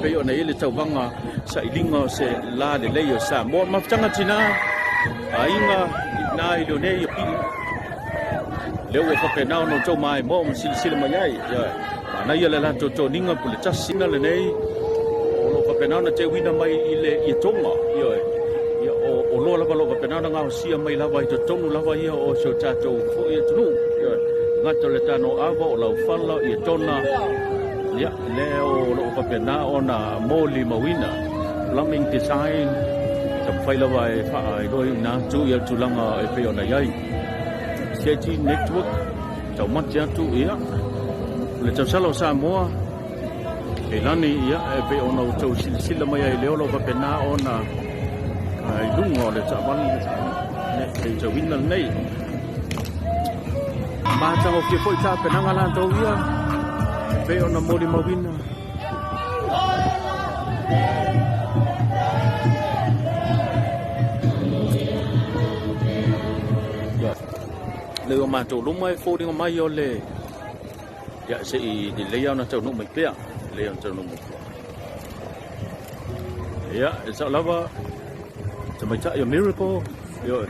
pei ona i ai le tauvaga sailiga o se la lelei o Samoa. Mafutaga tina, aiga i ina i Leonei i Apili, lea ua faapena ona outou maimoa ma silasila mai ai. Ioe, manaia le latou toniga pule tasi lenei o lo o faapena ona teuina mai i le ietoga. Ioe, ia o oloa lava o lo o faapena ona gaosia mai lava i totonu lava ia o si o tatou foi atunuu. Ioe, gata o le tano ava, o laufala, o ietona, ia, lea o lo o faapena ona molimauina. Plumbing Design, taumafai lava e faailoaina atu ia tulaga e pei ona i ai. CIT Network, taumate atu ia le tausala o Samoa e lani ia e pei ona outou silasila mai ai lea o lo o faapena ona i luga o le taavale le tauina lenei. Matagofie foi tapenaga latou ia e pei ona molimauina. Le o matou luma e foliga mai o le ia se i lelei ona taunuu mai pea, lelei ona taunuu mai pea. Ia, e sao lava tamaitai o Miracle, ioe,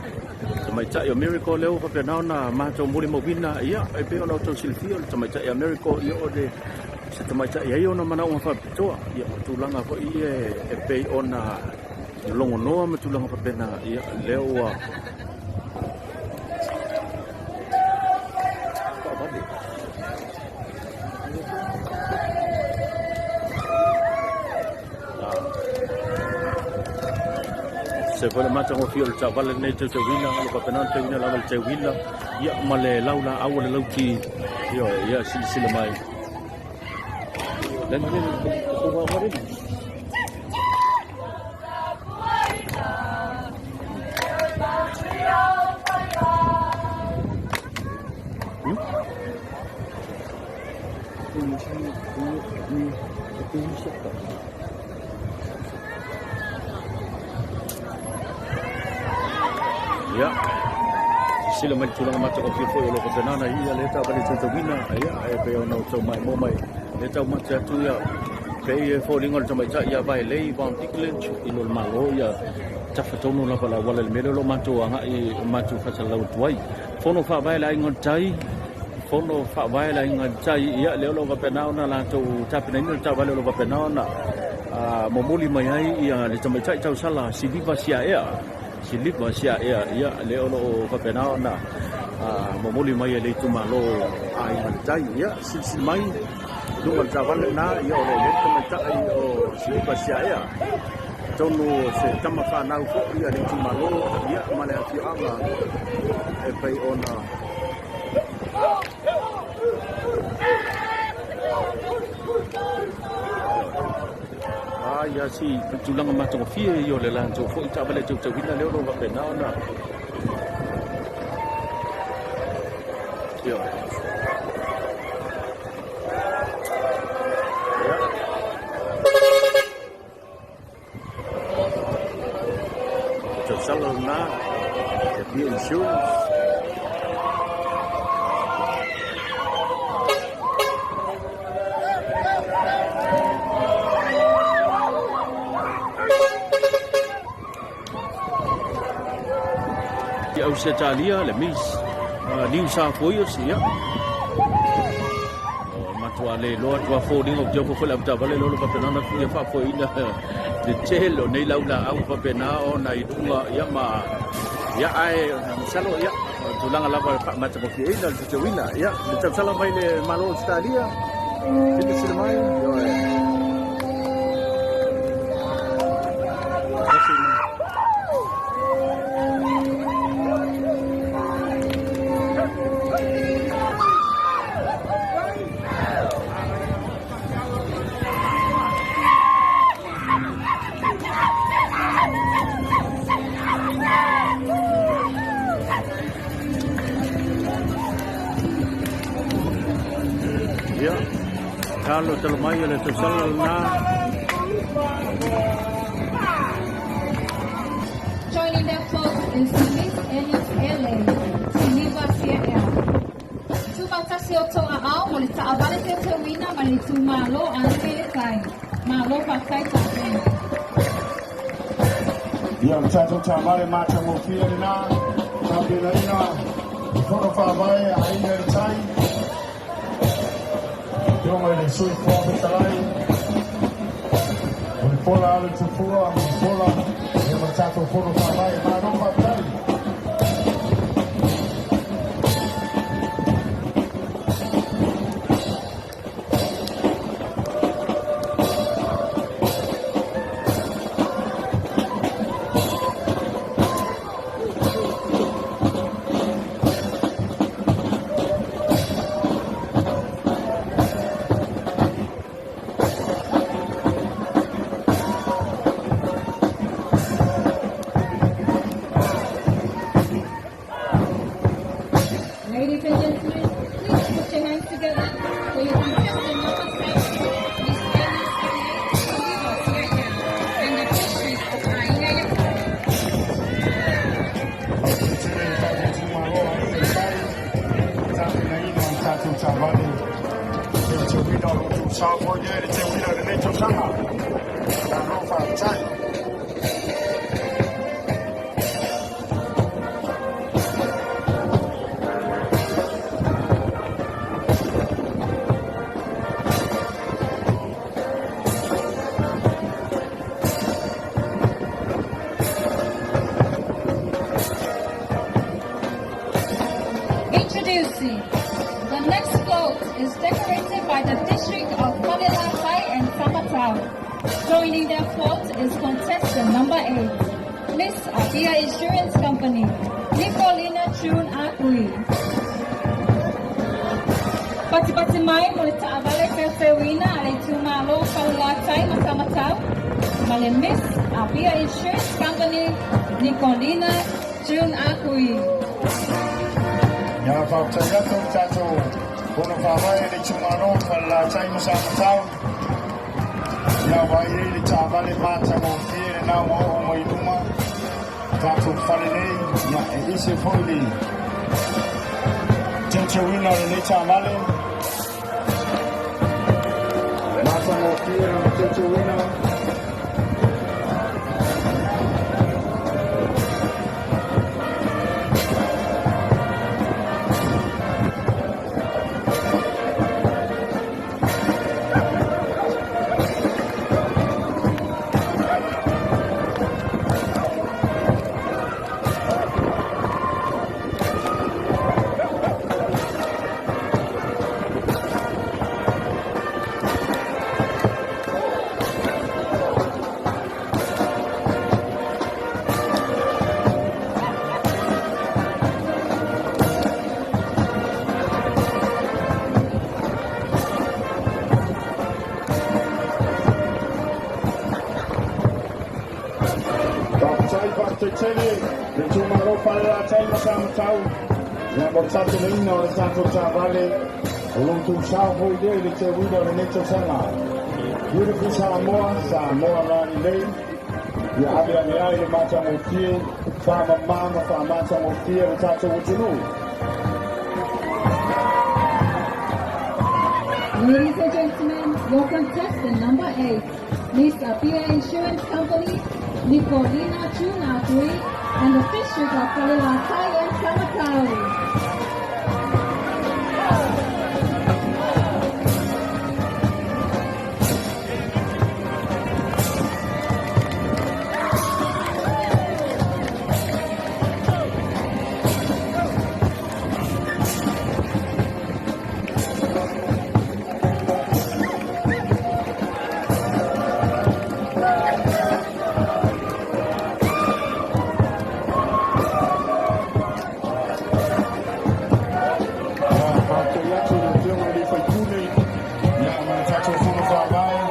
tamaitai o Miracle lea ua faapena ona matou molimauina, ia, e pei ona outou silafia o le tamaitai a Miracle, ia o le se tamaitai e i ai ona manaoga faapitoa, ia, o tulaga foi ia e pei ona logonoa ma tulaga faapena, ia, lea ua Se foi le matagofie o le taavale lenei teuteuina, o lo faapena ona teuina lava le teuila, ia ma le laulaau o le lauti, ioe, ia silasila mai. Lani, lani, lani, lani. Ia, sila mai le tulaga matagofie foi o lo o faapena ona i ai lea taavale tautauina, ia, e pei ona outou maimoa mai le taumate atu ia pei e foliga o le tamaitai ia Vaelei Von Dicklage i lo le Malo ia tafatonu lava le auala i le mea lea o lo o matou agai matou faasalalau atu ai. Fono Faavae le Aiga o le Tai, Fono Faavae le Aiga o le Tai, ia lea o lo o faapena ona latou tapenaina le taavale o lo o faapena ona momoli mai ai ia le tamaitai tausala Siliva Siaea, Siliva Siaea, ia lea o lo o faapena ona momoli mai e le itumalo Aiga i le Tai. Ia silasila mai i luga o le taavale lena, ia o lo o i ai le tamaitai o Siliva Siaea. Atonu o se tama fanau foi a le itumalo ia ma le afioaga e pei ona a ia si tulaga matagofie ia o le latou foi taavale teuteuina lea o lo o faapena ona ia. Tausala lena, e Pia Insurance. I Ausetalia, le Miss New South Wales, ia. O matua le loa atu a foliga o te ofo foi le avetaavale lea o lo o faapena ona ia faafoeina le tele o nei laulaau faapena ona i luga ia ma ia ae masalo ia o tulaga lava e faamatagofieina le teuteuina ia le tausala mai le Malo o Ausetalia silasila mai ioe. Ia, talo talo mai o le tausala lena. Joining them folks is Miss Ellis Ele, Siliva Siaea. Tumautasi o Toga Ao mo le taavale teuteuina ma le itumalo a Aiga i le Tai. Malo faafetai tapena. Ia, o le tatou taavale matagofie lenā, tapenaina i fono faavae a Aiga i le Tai, afioga i le Sui Fofoga Fetalai, o le Fola alo i Tafua, le Fola ia ma le tatou fono faavae. Malo faafetai. Ladies and gentlemen, please put your hands together for your contestant number 7, Miss Ellie Sale Siliva Siaia, and the district of Aiga Yakai. Faafetai le tatou itumalo Aiga i le Tai, tapenaina o le tatou taavale teuteuina o lo outou sao foi lea i le teuina o lenei tausaga. Malo faafetai. Introducing the next float is decorated by the district of Falelatai and Samatau. Joining their float is contestant number 8, Miss Apia Insurance Company, Nicolina Chun Akui. Patipati mai mo le taavale feofeoina a le itumalo o Falelatai ma Samatau ma le Miss Apia Insurance Company, Nicolina June Akui. Ia, faafetai atu le tatou fono faavae i le itumalo o Falelatai ma Samatau. Ia, ua i ai le taavale matagofie lenā ua oo mai luma tatou fale nei. Ia, e ese foi le teuteuina o lenei taavale matagofie lona teuteuina. Faafetai, faafetai tele le itumalo Falelatai ma Samatau. Ia, mo le tapenaina o le tatou taavale, o lo outou sao foi lea i le teuina o lenei tausaga. Beautiful Samoa, Samoa lalelei. Ia ave ave ai le matagofie, faamamā ma faamatagofie le tatou atunuu. Ladies and gentlemen, your contestant number 8, Miss Apia Insurance Company, Nicolina Chunakui, and the district of Falelatai and Samatau. Faafetai atu i le afioga i le sui usufono, ia, ma le tatou fono faavae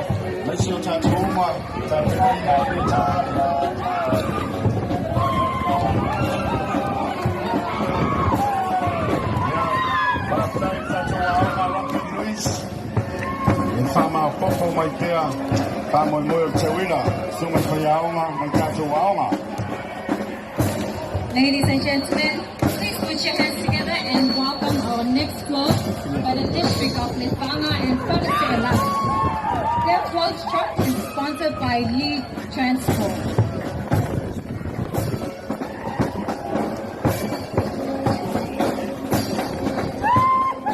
ma isi o tatou uma tapenaina ai le taavale. Ia, faafetai i le tatou aoga Rocky Louis e faamaopoopo mai pea faamoemoe o le teuina susuga i faiaoga ma le tatou aoga. Ladies and gentlemen, please put your hands together and welcome our next float by the district of Lefaga and Faleaseela. Their float truck is sponsored by Lee Transport.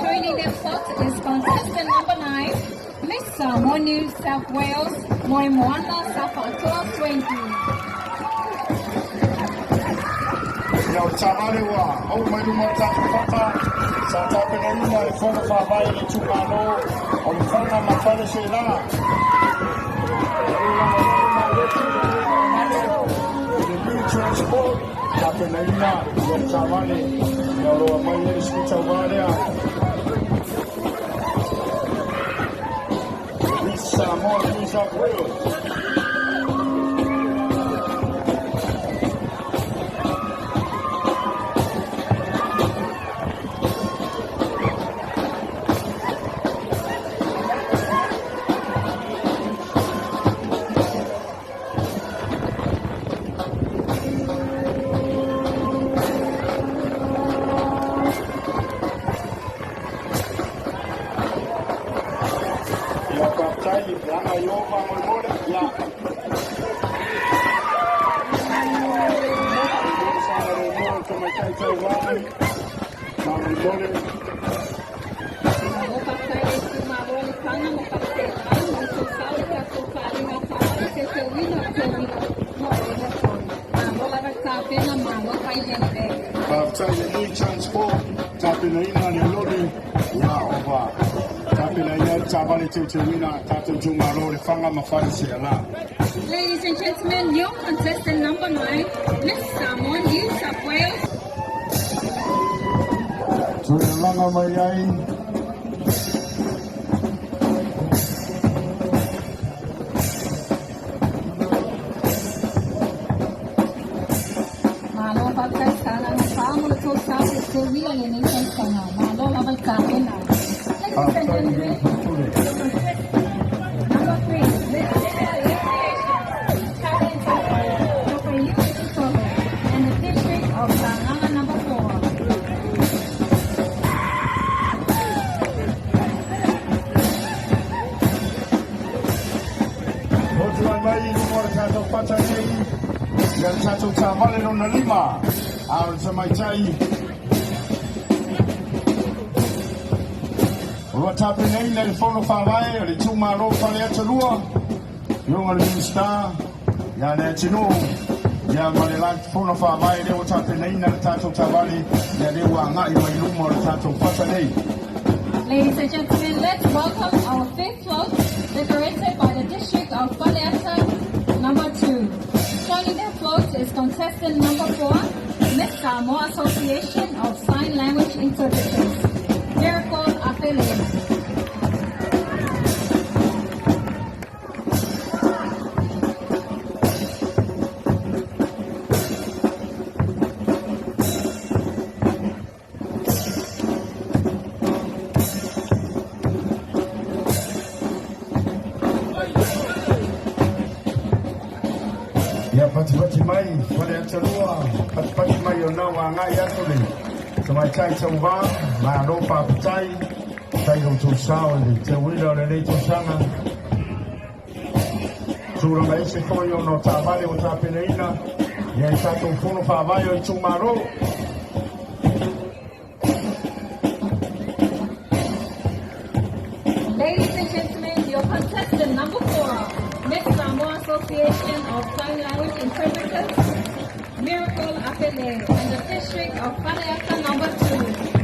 Joining their float is contestant number 9, Miss Samoa New South Wales, Moemoana Safa'atoa Swanky. Ia o le taavale ua ou mai luma o le tatou fata sa tapenaina e le Fono Faavae o le Itumalo o Lefaga ma Faleaseela. I le New Transport tapenaina ia le taavale ia o lo o aumai ai le sefulu lea. Miss Samoa New South Wales. Ia faafetai leaga i o faamolemole ia faamolemole tamaitai tauvā faamolemole. Malo faafetai le itumalo o Lefaga ma Faleaseela mo le tou sao i le tatou taaliga taavale teuteuina o teuina mo le foi. Malo lava le tapena, malo fai lelei. Faafetai le New Transport tapenaina le loli ia ova tapenaina le taavale teuteuina tatou itumalo o Lefaga ma Faleaseela. Ladies and gentlemen, your contestant number 9, Miss Samoa New South Wales, Tulaga mai ai. Malo faafetai Sagaga 4 mo le tou sao i le teuina i lenei tausaga. Malo lava le tapena. Ladies and Faafetai gentlemen, le pule. your contestant number 3, Miss Creation, Karen Tafai, Solo, and the district of Sagaga number 4. Hotuai mai i luma o le tatou fata nei ia le tatou taavale lona lima a o le tamaitai o lo o tapenaina i le Fono Faavae o le Itumalo Faleata 2, Afioga i le Minisita ia Leatinuu ia ma le Fono Faavae lea ua tapenaina le tatou taavale ia lea ua agai mai luma o le tatou fata nei. Ladies and gentlemen, let's welcome our fifth float, decorated by the district of Faleata number 2. Joining their float is contestant number 4, Miss Samoa Association of Sign Language Interpreters, Miracle Apele. Ia patipati mai Faleata 2, patipati mai o nau agai atu le tamaitai tauvā malo faafetai tai lo tou sao i le teuina o lenei tausaga tulaga ese foi ona o taavale ua tapenaina ia i tatou fono faavae o itumalo. Ladies and gentlemen, your contestant number 4, Miss Samoa Association of Sign Language Interpreters, Miracle Apele, and the district of Faleata number 2.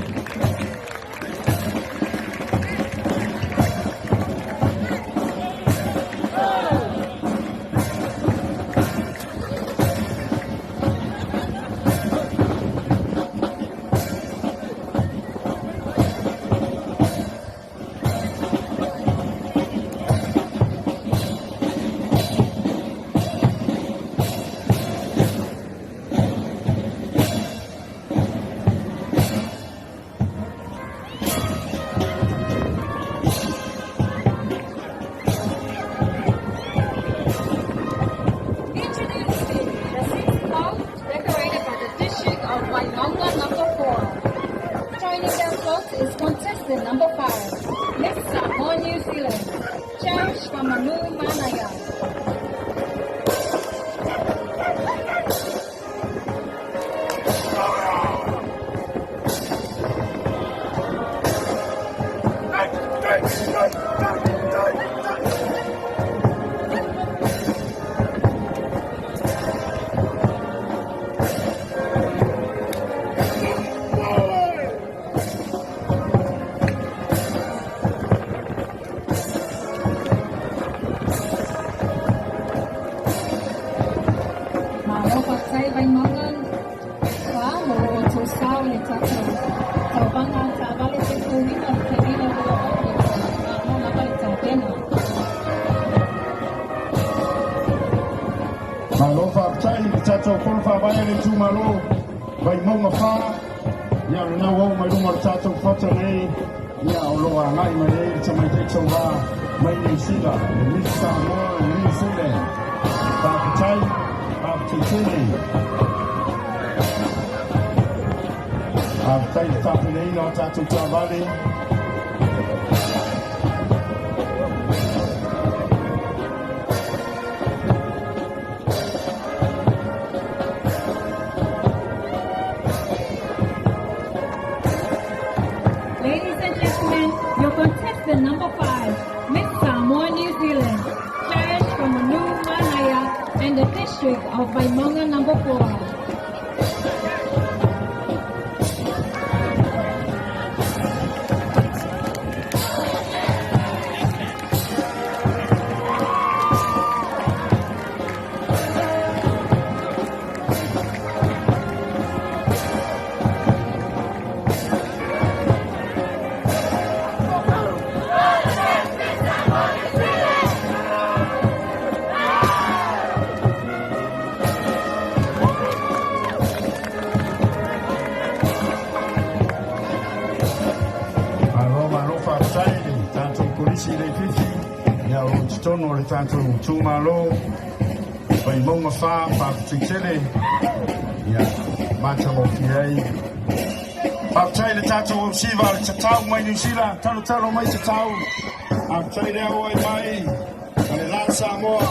le tatou tauvaga taavale 15 o le teuina 20 malo lava le tapena. Malo faafetai i le tatou fono faavae a le itumalo Vaimauga 4. Ia o lena ua oo mai luma o le tatou fata nei, ia o lo o agai mai ai le tamaitai tauvā mai Niu Sila, le Miss Samoa New Zealand. Faafetai, faafetai tele. Faafetai i le tapenaina o tatou taavale. Ladies and gentlemen, your contestant number 5, Miss Samoa New Zealand, Cherish from Manu Manaya and the district of Vaimauga number 4. Malo malo faafetai i le tatou kolisi i Leififi, ia o lo o i totonu o le tatou itumalo Vaimauga 4, faafetai tele, ia matagofie ai. Faafetai i le tatou ausiva le tatau mai Niu Sila, talotalo mai tatau. Faafetai le auai mai ma le la Samoa,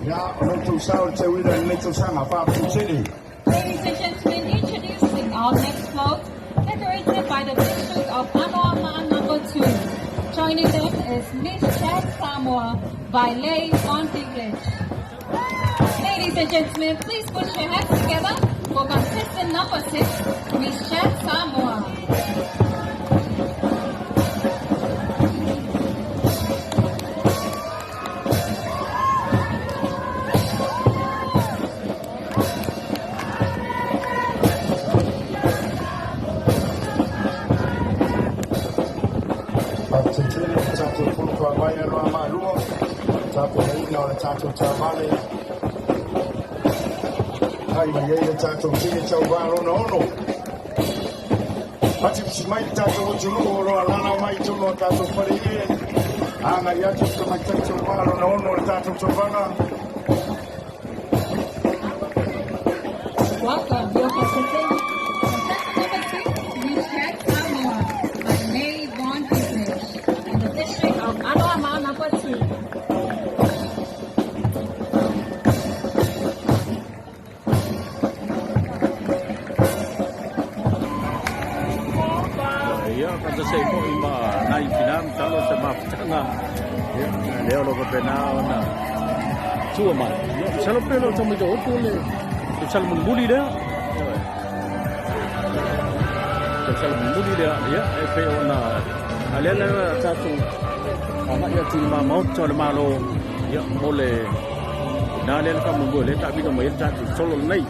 ia o lo outou sao i le teuina i lenei tausaga, faafetai tele. Ladies and gentlemen, introducing our next float, decorated by the district of Anoamaa number 2. Joining them is Miss Chad Samoa by Lei on English. Ladies and gentlemen, please put your hands together for contestant number 6, Miss Chad Samoa. Faafetai tele i le tatou fono faavae Anoamaa 2, tapenaina o le tatou taavale ai mai ai le tatou tini tauvā lona ono. Patipiti mai le tatou atunuu o lo o alaala mai i totonu o tatou faleie, agai atu le tamaitai tauvā lona ono o le tatou tauvaga. Welcome your contestant number 6, Miss Chad Samoa by Lei Von English in the district of Anoamaa number 2. Ia, faatasi ai foi ma nai tinā ma talo se mafutaga ia lea o lo o faapena ona tua mai. Ia, masalo pe o lo o tau matau atu le tausala mulimuli lea. Ioe. Tausala mulimuli lea, ia, e pei ona a lea lea tatou agai atu i le mamaota o le Malo, ia, mo le na lea le faamoemoe o lea e taamilo mai ai le tatou solo lenei.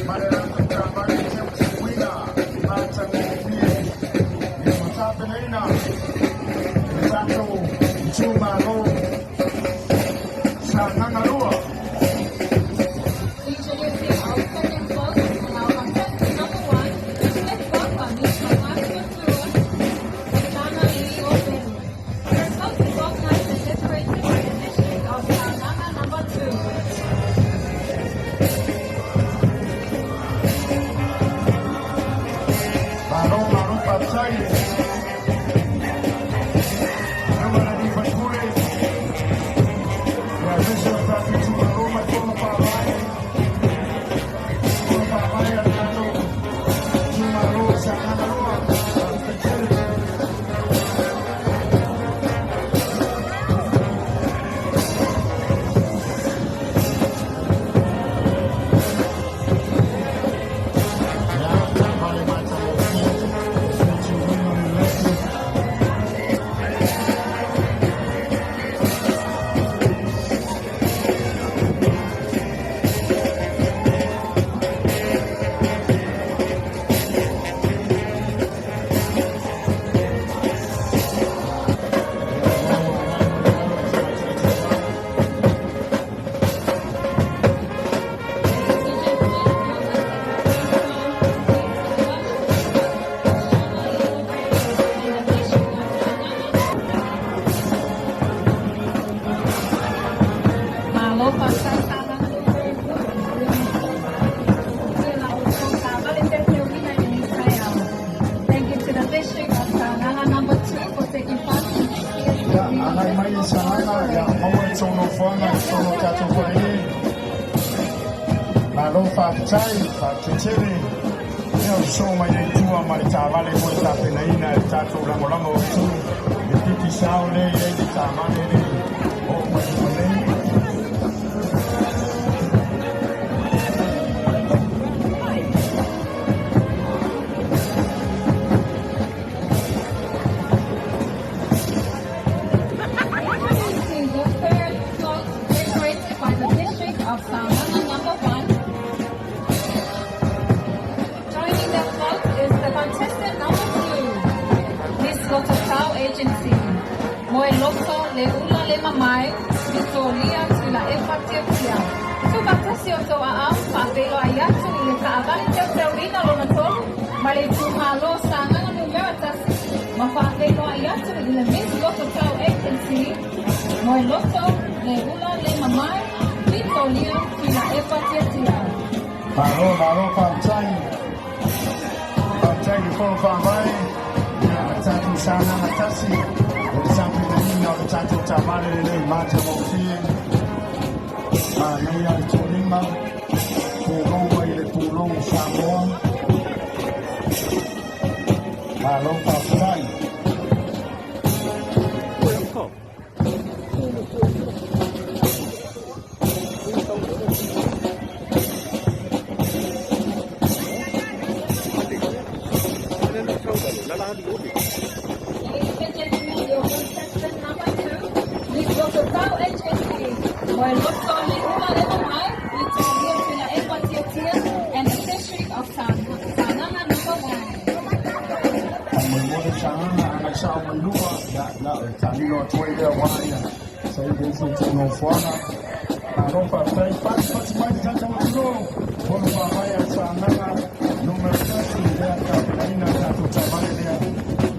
Ma le latou taavale teuina matagofie ia ma tapenaina le tatou itumalo Sagaga 2. Introducing our second float and our contestant number 1, let's welcome Miss Mamatu Tua, Tana Leo Peru. Her float is organized and decorated by the district of Sagaga number 2. Thank you to the district of Sagaga number 2 for taking part in this year's Ia, agai mai i Sagaga, ia maua le tou nofoaga i totonu o tatou fale. Malo faafetai, faafetai tele. Ia o le sosoo mai le Atua ma le taavale mo le tapenaina e le tatou lagolago atu le piki sao lea e i ai le taavale le oo mai luma nei. Introducing the third float decorated by the district of Sagaga number 1. Joining the float is the contestant number 2, Miss Lototau Agency. Moe Loto le ula le mamai, Vitolia tula e fatiatia. Tuvatasi o tau aau, faapelo ai atu i le taavale teuteuina lona tolu, ma le itumalo Sagaga numera 1, ma faafeiloai atu i le Miss Lototau Agency, Moe Loto le ula le mamai, Vitolia tula e fatiatia. Malo, malo, faafetai. Faafetai i le Fono Faavae, ia le tatou Sagaga 1, o le tapenaina o le tatou taavale lenei matagofie. Manaia le tolima, pulou mai le pulou Samoa. Malo faafetai. Ladies and gentlemen, your contestant number 2, Miss Lototau Agency, Moe Loto le ula le mamai, Vitolia tula e fatiatia, and the district of Sagaga number 1. Molemole Sagaga agai sao mai luma, ia, ia, e talilo atu ai lea uā ia saili ai so outou nofoaga. Malo faafetai, fatufatu mai le tatou atunuu, Fono Faavae a Sagaga 1 lea tapenaina le tatou taavale lea,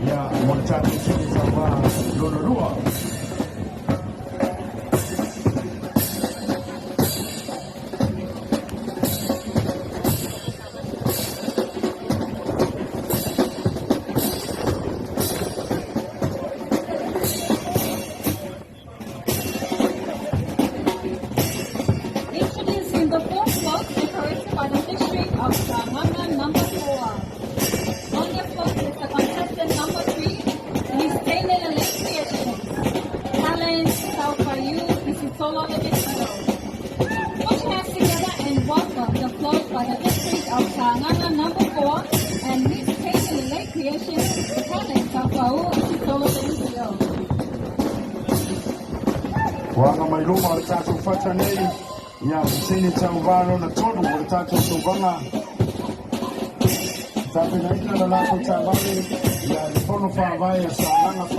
ia mo le tatou sini tauvā lona lua. Introducing the fourth float decorated by the district of Sagaga number 4. On the float is the contestant number 3, Miss Taylor Creations, Helen Saufayu Isitola Levisio. Put your hands together and welcome the float by the district of Sagaga number 4 and Miss Taylor Lake Creations, Helen Saufau Isitola Levisio. Ua aga mai luma o le tatou fata nei, ia fesili tauvā lona tolu o le tatou tauvaga. Tapenaina le latou taavale, ia le Fono Faavae a Sagaga 4,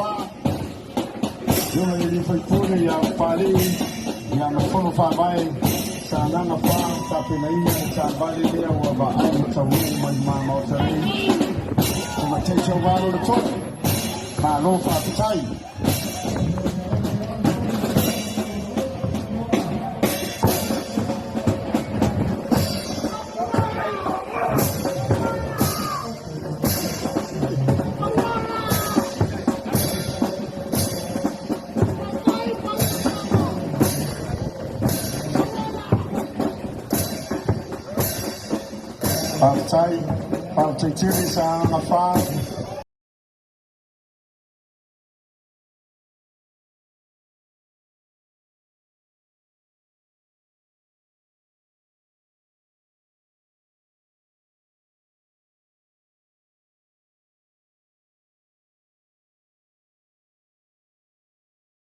Afioga i alii faipule ia Papalii, ia ma le Fono Faavae Sagaga 4, tapenaina le taavale lea ua vaai ma taunuu mai ma Maota nei. O matai tauvā lona tolu, malo faafetai. Faafetai, faafetai tele Sagaga 4.